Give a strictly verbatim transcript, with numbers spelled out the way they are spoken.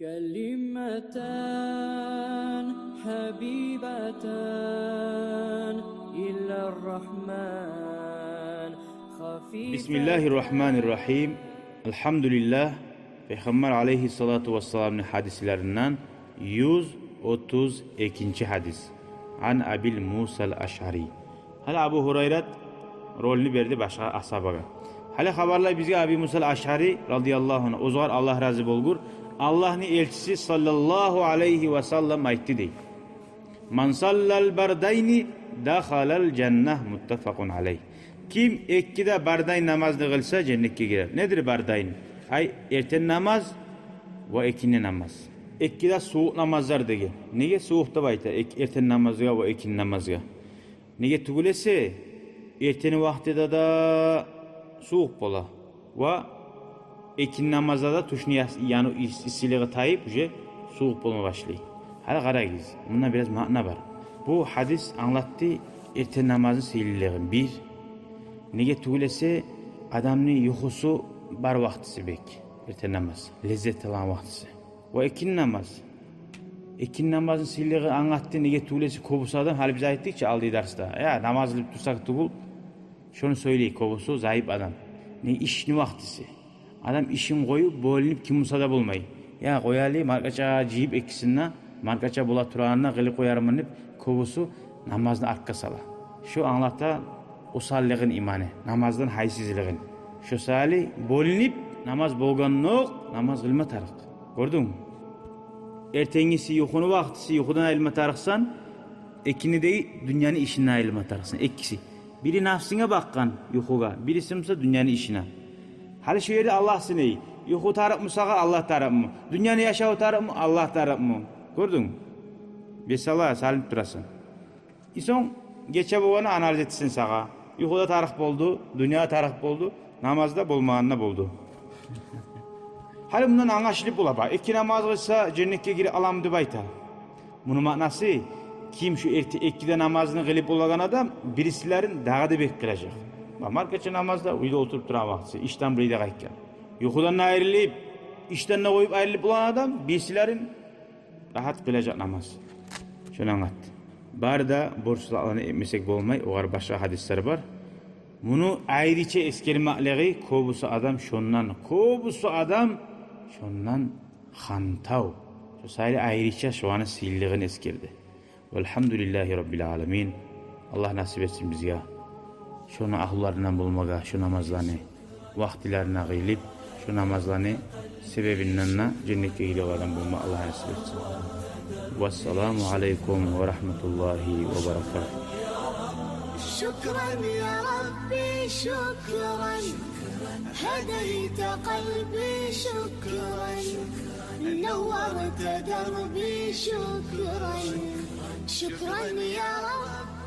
كلمتان حبيبتان إلى الرحمن خفيفتان. Бисмиллагьи ррагьмани ррагьим. Алгьамдулиллагь. Пайхаммар алайгьиссалату вассаламны гьадислеринден юз отуз экинчи гьадис. Ан Аби Муса ал-Ашъари. Гьали Абу Гьурайрат ролну берди башгъа асгьабагъа. Гьали хабарлай бизге Аби Муса ал-Ашъари радияллагьу ангьу, огъар Аллагь рази болгъур, Аллагьны элчиси саллаллагьу алайгьи ва саллам айтды дей: «Ман саллал бардайни дахалал жанна», муттафакъун алайгь. Ким эки де бардайн намазны къылса, женнетге гирер. Недир бардайн? Ай, эртен намаз ва экинни намаз. Эки де сувукъ намазлар деген. Неге сувукъ деп айта эк-, эртен намазгъа ва экинни намазгъа? Неге тюгюл эсе, эртени вакътиде де сувукъ бола. Ва экинни намазда да тюшню яс-, яну ис-, иссилиги тайып, уже сувукъ болма башлай. Гьали къарагъыз, мунда бираз маъна бар. Бу гьадис англатды эртен намазны сыйлылыгъын. Бир, неге тюгюл эсе, адамны юхусу бар вакътиси бек. Эртен намаз леззет алгъан вакътиси. Ва экинни намаз. Экинни намазны сыйлылыгъын англатды, неге тюгюл эсе, кёбюсю адам, гьали биз айтдыкъ чы алды дарсда, я намаз къылып турсакъ тюгюл, шону сёйлей кёбюсю заип адам. Не ишни вакътиси. Адам ишин къоюп, бёлюнюп, ким буса да болмай. Я къояйым, маркача жыйып экисин де, маркача бола турагъанда къылып къоярман деп, кёбюсю намазны артгъа сала. Шо англата осаллыгъын иманы, намаздан гьайсызлыгъын. Шо саялы бёлюнюп, намаз болгъандокъ намаз къылма тарыкъ. Гёрдюнгмю? Эртенгиси юхуну вакътиси, юхудан айрылма тарыкъсан, экинни де дюньяны ишинден айрылма тарыкъсан. Экиси. Бири нафсынга бакъгъан юхугъа, бириси буса дюньяны ишине. Гьали шо ерде Аллагь сынай. Юху тарыкъмы сагъа, Аллагь тарыкъмы? Дюньяны яшаву тарыкъмы, Аллагь тарыкъмы? Гёрдюнгмю? Бесала салынып турасан. И сонг гече болгъанны анализ этсин сагъа. Юху да тарыкъ болду, дюнья да тарыкъ болду, намаз да болмагъан да болду. Гьали мундан англашылып бола, ба, эки намаз къылса, женнетге гире аламы деп айта. Муну маънасы, ким шу эрте эки де намазны къылып болагъан адам, бирисилерин дагъы да бек къылажакъ. Ба, маркача намаз да, уьйде олтуруп турагъан вакътиси, ишден бир де къайтгъан. Юхудан да айрылып, ишден де къоюп айрылып болагъан адам, бирисилерин рагьат къылажакъ намаз. Шону англатды. Бары да борчлу затланы этмесек болмай, огъар башгъа гьадислер бар. Муну айрыча эсгермеклиги, кёбюсю адам шондан, кёбюсю адам шондан хантав. Шо саялы айрыча шоланы сыйлылыгъын эсгерди. Валгьамдулиллагьи раббил аламин. Аллагь насип этсин бизге шону агьлуларындан болмагъа, шо намазланы вакътилерине къылып, шо намазланы себебинден де женнетге гирегенлерден болма Аллагь насип этсин. Вассаламу алейкум ва рагьматуллагьи ва баракатугь. شكرا يا ربي، شكرا. هديت قلبي، شكرا. نورت دربي، شكرا. شكرا يا رب.